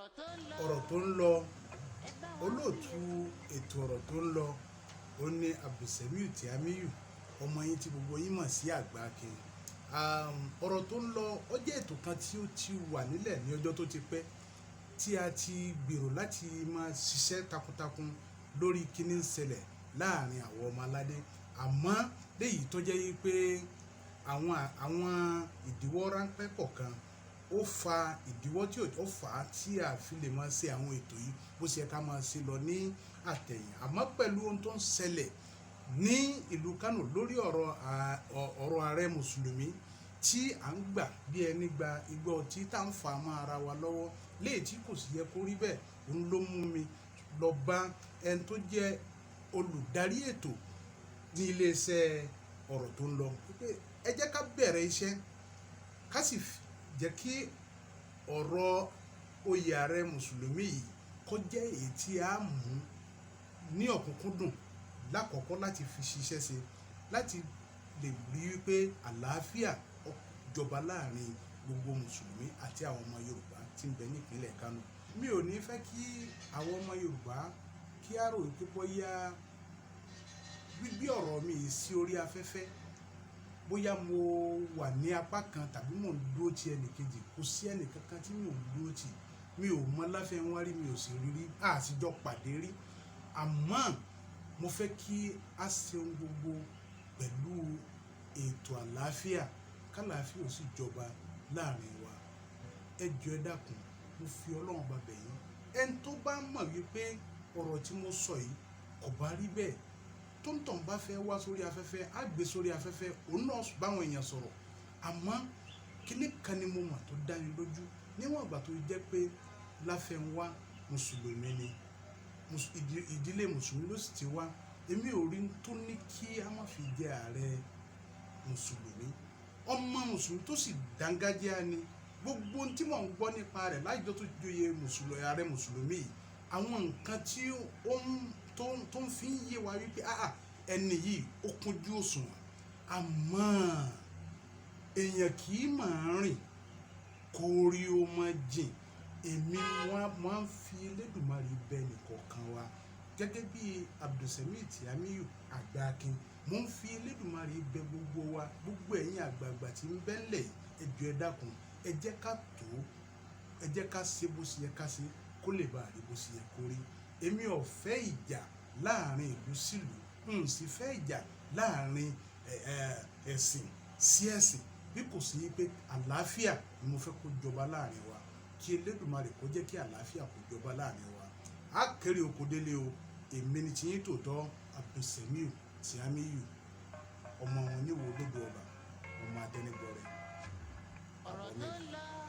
Ọ̀rọ̀ tó ń lọ. Olóòtú ètò Ọ̀rọ̀ tó ń lọ, ó ní Abdulsemiu Tiamiyu, ọmọ yín tí gbogbo yín mọ̀ sí Àgbàkin. Ọ̀rọ̀ tó ń lọ, ó jẹ́ ètò kan tí ó ti wà nílẹ̀ ní ọjọ́ tó ti pẹ́, tí a ti gbèrò láti máa ṣiṣẹ́ takuntakun lórí kíní ń ṣẹlẹ̀ láàrin àwọn ọmọ aládé. Àmọ́ léyìí tó jẹ́ wípé àwọn ìdíwọ́ ráńpẹ́ kọ̀ọ̀kan ó fa ìdíwọ́ tí ó fà á tí a fi lè máa ṣe àwọn ètò yìí bó ṣe yẹ ká máa ṣe lọ ní àtẹ̀yìn. Àmọ́ pẹ̀lú ohun tó ń ṣẹlẹ̀ ní ìlú Kánò lórí ọ̀rọ̀ ààrẹ mùsùlùmí tí à ń gbà bí ẹni gba igbó ọtí, tá à ń fa mọ́ ara wa lọ́wọ́, léyìí tí kò sì yẹ kó rí bẹ́ẹ̀, òun ló mú mi lọ bá ẹni tó jẹ́ olùdarí ètò ní iléeṣẹ́ Ọ̀rọ̀ tó ń lọ pé ẹ jẹ́ ká bẹ̀rẹ̀ iṣẹ́, ká sì jẹ́ kí ọ̀rọ̀ oyè ààrẹ mùsùlùmí yìí kó jẹ́ èyí tí a mú ní ọ̀kúnkúndùn lákọ̀ọ́kọ́ láti fi ṣiṣẹ́ ṣe, láti lè rí wípé àlàáfíà ó jọba láàrin gbogbo mùsùlùmí àti àwọn ọmọ Yorùbá tí ń bẹ nípínlẹ̀ Kánò. Mi ò ní fẹ́ kí àwọn ọmọ Yorùbá kí á rò wípé bóyá gbígbé ọ̀rọ̀ mi yìí sí orí afẹ́fẹ́, bóyá mo wà ní apá kan tàbí mò ń dúró ti ẹnì kejì. Kò sí ẹnì kankan tí mò ń dúró tì. Mi ò mọ Láfẹnwá rí, mi ò sì rí rí, a sì jọ pàdé rí. Àmọ́ mo fẹ́ kí a ṣe ohun gbogbo pẹ̀lú ètò àlàáfíà, kálàáfíà ó sì jọba láàrin wa. Ẹ jọ̀ọ́, ẹ dákun, mo fi Ọlọ́run bá bẹ̀ yín. Ẹni tó bá mọ̀ wípé ọ̀rọ̀ tí mo sọ yìí kò bá rí bẹ́ẹ̀, tó ń tàn bá fẹ́ wá sórí afẹ́fẹ́, á gbé sórí afẹ́fẹ́, òun náà báwọn èèyàn sọ̀rọ̀. Àmọ́ kíní kan ni mo mọ̀ tó dá mi lójú: níwọ̀n ìgbà tó jẹ́ pé Láfẹnwá mùsùlùmí ni, ìdílé mùsùlùmí ló sì ti wá, èmi ò rí tó ní kí a má fi jẹ ààrẹ mùsùlùmí. Ọmọ mùsùlùmí tó sì dángájíá ni. Gbogbo ohun tí mò ń gbọ́ nípa rẹ̀ láìjọ́ tó joyè mùsùlùmí, ààrẹ mùsùlùmí yìí, àwọn nǹkan tí ó ń tó ń fi ń yé wa wípé ah, ẹni yìí ó kúnjú òṣùwọ̀n. Àmọ́ èèyàn kì í máa rìn kó rí ó máa jìn. Èmi wọ́n á fi Elédùmarè bẹ nìkọ̀ọ̀kan wa gẹ́gẹ́ bí Abdulsemiu Tiamiyu Àgbàkin. Mo ń fi Elédùmarè bẹ gbogbo wa, gbogbo ẹ̀yin àgbààgbà tí ń bẹ ńlẹ̀ yìí, ẹ jọ̀ọ́, ẹ dákun, ẹ jẹ́ ká tó, ẹ jẹ́ ká ṣe bó ṣe yẹ ká ṣe, kó lè bá rí bó ṣe yẹ kó rí. Èmi ò fẹ́ ìjà láàrin ìlú sílùú, n sì fẹ́ ìjà láàrin ẹ̀sìn sí ẹ̀sìn, bí kò sí pé àlàáfíà ni mo fẹ́ kó jọba láàrin wa. Kí Elédùmarè kó jẹ́ kí àlàáfíà kó jọba láàrin wa. Á kéré oko délé o. Èmi ni tiyín tòótọ́, Abdulsemiu Tiamiyu, ọmọ wọn níwò olódò ọba, ọmọ adẹnigbọrẹ. Ọ̀rọ̀ tó ń lọ.